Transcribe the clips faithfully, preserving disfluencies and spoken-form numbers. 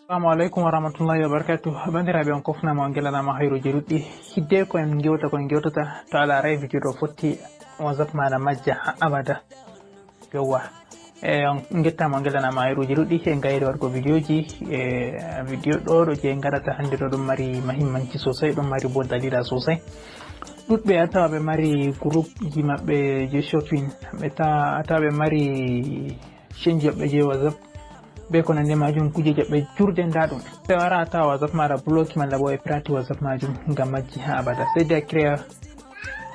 Assalamu aleykum wa rahmatullahi wa barakatuh. Banndiraaɓe, on kofnama, on gelanama hayruuji ɗuɗɗi. Hidde ko en gewta, ko en gewtata, to a laaray video ɗo fotti, WhatsApp maɗa majja ha abada. Yowwa. E on gettama, on gelanama hayruuji ɗuɗɗi. En gayri waɗgo videoji, e video ɗo ɗo je en gaɗata hannde ɗo ɗum mari mahimmanci sosai, ɗum mari bo dalila sosai. Ɗuɗɓe a tawa ɓe mari groupe ji maɓɓe je shopping, ɓe ta-, a tawa ɓe mari change ɓe je WhatsApp, be ko nande majum, kuje jaɓɓe jurde nda ɗum. Sai wara a tawa WhatsApp maɗa bloki malla bo e prati WhatsApp majum ngam majji ha abada. Sai de a créa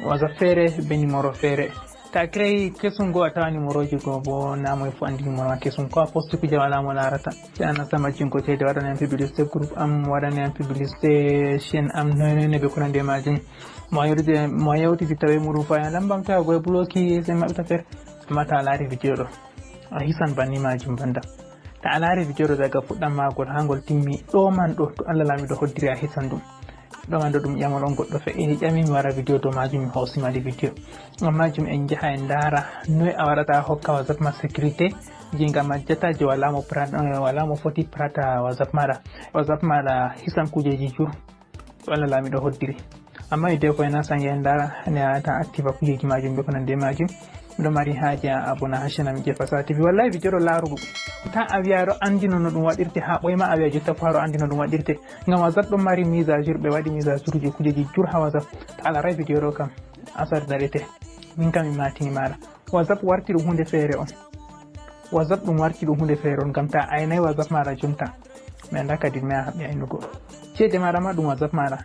WhatsApp feere be numéro feere. Ta créi kesum go, a tawa numéroji go bo na moy fu andi numéro ma kesum. Ko a posti kuje wala mo larata. Sai a nasta majjum ko cede, waɗane am publicité groupe am, waɗane am publicité chaîne am, noy noy noy be ko nande majum. Mo a yewtidi, mo a yewtidi tawe muɗum fa ya lambam tawa go e bloki sai maɓɓita feere. Amma ta laari video ɗo, a hisan banni majum banda. Ta a laari video ɗo daga fuɗɗam magol ha ngol timmi, ɗo man ɗo, to Allah laamiɗo hoddiri a hisan ɗum. Ɗo man ɗo ɗum ƴamol on goɗɗo fe'ini ƴami mi wara video dow majum, mi hoosi mali video. Ngam majum en njaha en ndaara noy a waɗata a hokka WhatsApp ma sécurité, je nga majjata, je wala mo pra-, eh, wala mo foti prata WhatsApp maɗa. WhatsApp maɗa hisan kujeji jur. To Allah laamiɗo hoddiri. Amma hidde ko en nasta en ndaara ne a ta activa kujeji majum be ko nande majum. Miɗo mari haaje a abona ha chaîne am je Fasaha T V. Wallahi video ɗo laaru ɗum. Ta a wi'a ɗo andino no ɗum waɗirte ha ɓoyma, a wi'a jotta fu haɗo andino ɗum waɗirte. Ngam WhatsApp ɗon mari mise à jour, ɓe waɗi mise à jour ji kujeji jur ha WhatsApp. Ta a laaray video ɗo kam, a sardarete. Min kam mi matini maɗa. WhatsApp warti ɗum hunde feere on. WhatsApp ɗum warti ɗum hunde feere on, ngam ta aynay WhatsApp maɗa jonta. Mi anda kadi mi a haɓɓi aynugo. Cede maɗa ma ɗum WhatsApp maɗa.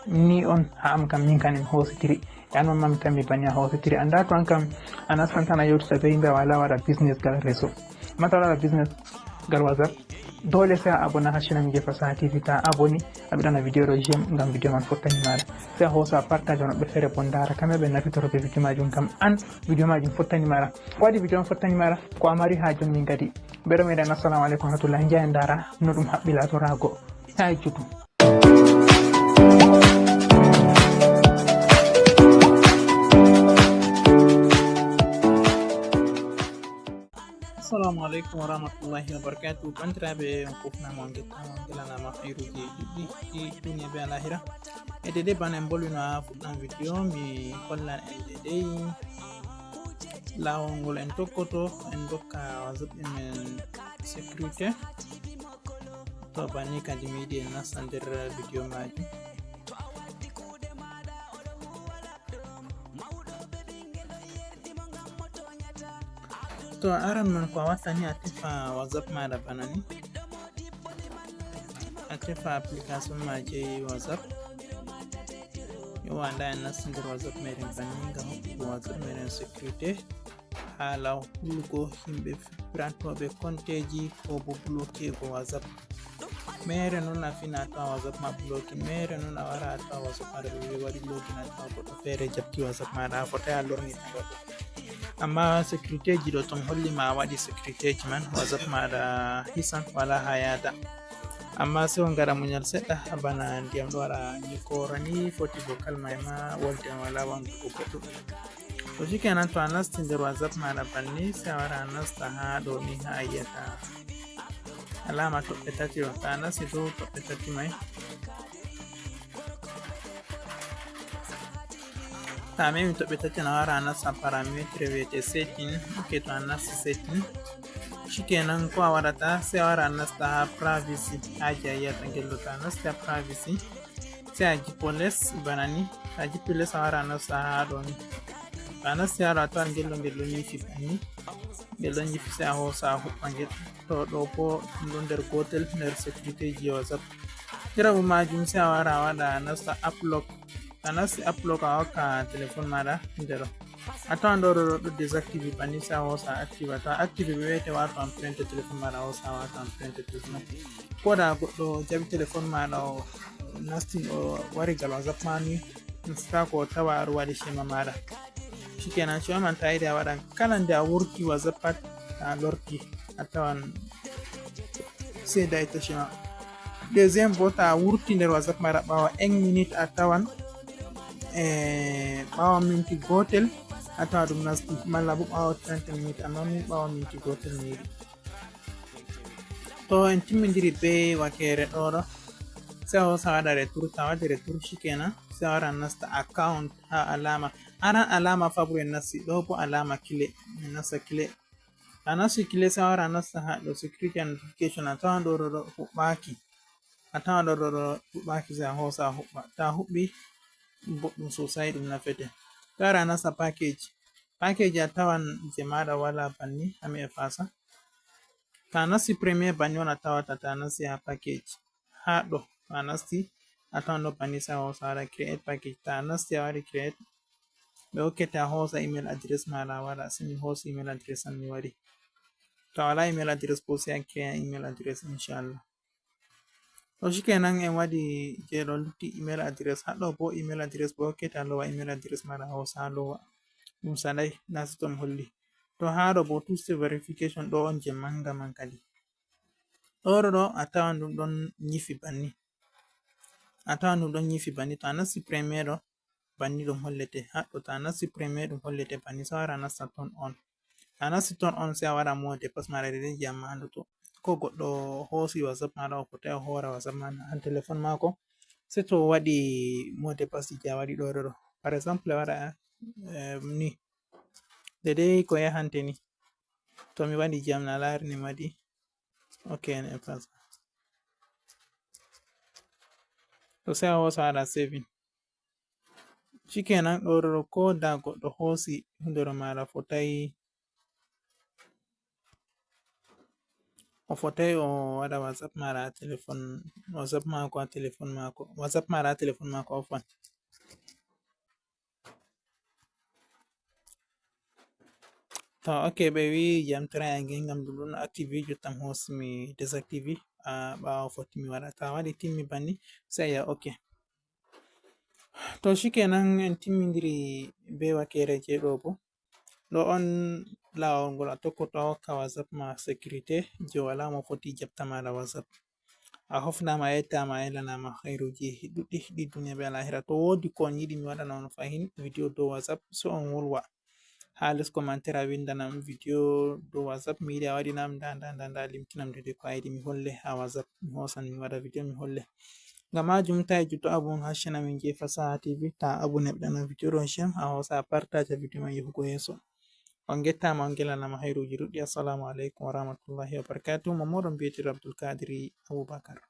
Ni on ha am kam min kanin hositiri. E an man ma mi tammi banni a hositiri. Anda to an kam a nastan tan a yewtata be yimɓe a wala waɗa business gal réseau. Mata waɗa business gal WhatsApp. Dole sai a abona ha chaîne am je Fasaha T V, ta aboni, a ɓiɗana video ɗo j'aime ngam video man fottani maɗa. Sai a hosa a partage on woɓɓe feere bo ndaara kamɓe ɓe nafitoro be video majum kam an video majum fottani maɗa. Ko waɗi video on fottani maɗa? Ko a mari haaju on min kadi. Mbeɗo meɗen assalamu aleykum wa rahmatullah. Njaha en ndaara no ɗum haɓɓi laatorago. Haa e juutu. Assalamu aleykum wa rahmatullahi wa barakatuh. Banndiraaɓe, on kufnaama, on ngettaama, on ngelanaama hayruuji ɗuɗɗi ɗi duniya be alahira. E deydey bana en mbolwino haa fuɗɗam video, mi hollan en deydey laawol ngol en tokkoto, en ndokka WhatsApp men sécurité. To banni kanjum mi yiɗi en nasta nder video maajum. To aran man ko a watta ni, a tefa WhatsApp maɗa bana ni. A tefa application ma je WhatsApp. Yo wanda en nasti nder WhatsApp meɗen banni ngam hokkugo WhatsApp meɗen sécurité. Hala hulgo himɓe pirantoɓe konteji ko bo bloquego WhatsApp. Mere non a fina a tawa WhatsApp ma bloqué, mere non a wara a tawa WhatsApp ma ɓe waɗi login a tawa goɗɗo feere jabti WhatsApp maɗa, a fotai a lorni ɗum goɗɗo. Amma sécurité ji ɗo ton holli ma a waɗi sécurité ji man, WhatsApp maɗa hisan wala ha yada. Amma sai on ngaɗa muñal seɗɗa, bana ndiyam ɗo waɗa ni korani, foti vocal ma e ma wolde wala wangugo goɗɗo. To shikenan, to a nasti nder WhatsApp maɗa banni, sai a wara a nasta ha ɗo ni ha a yiyata alama toɓɓe tati o. To a nasti dow toɓɓe tati mai, to a memi toɓɓe tati na, a wara a nasta parametre wiyete setting. Ok, to a nasti setting, shikenan ko a waɗata sai a wara a nasta ha privacy, ha je a yiyata ngel ɗo. To a nasti ha privacy, sai a jippo les bana ni. A jippi les a wara a nasta ha ɗo ni. To a nasti ha ɗo a tawan ngel ɗo, ngel ɗo nyifi banni. Ngel ɗo nyifi sai a hosa a huɓɓa ngel. To ɗo bo ɗum ɗo nder gotel nder sécurité ji WhatsApp. Jarabu majum sai a wara a waɗa a nasta app lock. To a nasti app lock a hokka téléphone maɗa nder ɗo. A tawan ɗo, ɗo, ɗo désactivé banni, sai a hosa a activa. To a activé ɓe wiyete wato empreinte téléphone maɗa, a hosa a wata empreinte téléphone. Ko da goɗɗo jaɓi téléphone maɗa o nasti o wari gal WhatsApp ma ni, nasta ko tawa aɗo waɗi schéma maɗa. Shikenan, schéma man ta yiɗi a waɗan kala nde a wurti WhatsApp pat a lorti a tawan seeda itta schéma. Deuxième bo, ta wurti nder WhatsApp maɗa ɓawo un minute a tawan, eh, ɓawo minti gotel a tawa ɗum nasti, malla bo ɓawo trente minutes, amma min ɓawo minti gotel mi yiɗi. To en timmindiri be wakeere ɗo ɗo, sai a hosa waɗa retour, ta waɗi retour shikenan sai a wara nasta account ha alama. Aran alama fabru en nasti ɗo bo alama kile, en nasta kile. Ta nasti kile sai a wara nasta ha ɗo security and notification, a tawan ɗo ɗo ɗo huɓɓaki. A tawan ɗo ɗo ɗo huɓɓaki sai a hosa a huɓɓa. Ta huɓɓi boɗɗum sosai ɗum nafete. Sai a wara nasta package. Package a tawan je maɗa wala banni ami e fasa. Ta nasti premier banni on a tawata ta nasti ha package. Ha ɗo ta nasti a tawan ɗo banni sai a hosa a waɗa create package. Ta nasti a waɗi create ɓe hokkete a hosa email address maɗa a waɗa. Sai mi hosi email address am mi waɗi. To a wala email address bo sai a create email address inshallah. To shikenan en waɗi je ɗo lutti email address ha ɗo bo email address bo hokkete a lowa email address maɗa a hosa a lowa. Ɗum sanai na si ton holli. To ha ɗo bo two step verification ɗo on je manga man kadi. Ɗo ɗo ɗo a tawan ɗum ɗon nyifi banni. A tawan ɗum ɗon nyifi banni to a nasti premier ɗo banni ɗum hollete. Ha ɗo to a nasti premier ɗum hollete banni sai a wara a nasta ton on. A nasti ton on sai a waɗa mot de passe maɗa daidai je amma ando to ko goɗɗo hosi WhatsApp maɗa o fotai o hora WhatsApp maɗa ha telefon mako. Sai to o waɗi mot de passe je a waɗi ɗo ɗo ɗo. Par exemple a waɗa eh, ni. Daidai ko yahante ni. To mi waɗi jam na lari ni mi waɗi. Ok, en efface. To sai a hosa a waɗa saving. Shikenan ɗo ɗo ko da goɗɗo hosi hundoro maɗa fotai o fotai o waɗa WhatsApp maɗa ha telefon. WhatsApp mako ha telefon mako. WhatsApp maɗa ha telefon mako off on. To ok ɓe wi jam try again ngam ɗum ɗon active jotta mi hosi mi désactive a ɓawo fotti mi waɗa ta waɗi timmi banni sai a ok. To shikenan en timmindiri be wakeere je ɗo bo. Ɗo on lawol ngol a tokkoto a hokka WhatsApp ma sécurité je wala mo foti jaɓta maɗa WhatsApp. A hofnama a yettama a yelanama hayruji ɗuɗɗi ɗi duniya be alahira. To wodi ko on yiɗi mi waɗana on fahin vidéo dow WhatsApp so on wolwa ha les commentaire a windanam vidéo dow WhatsApp mi yiɗi a waɗinam nda nda nda nda limtinam dede ko a yiɗi mi holle ha WhatsApp mi hosan mi waɗa vidéo mi holle. Ngam majum ta e jutto abun ha chaîne amin je Fasaha T V ta abun heɓɗana vidéo ɗo shem a hosa a partage vidéo man yahugo yeso. On gettama on gelanama hayruji ɗuɗɗi. Assalamu alaikum wa rahmatullahi wa barakatuh. Mo moɗon mbiyetee Abdul Kadiri Abubakar.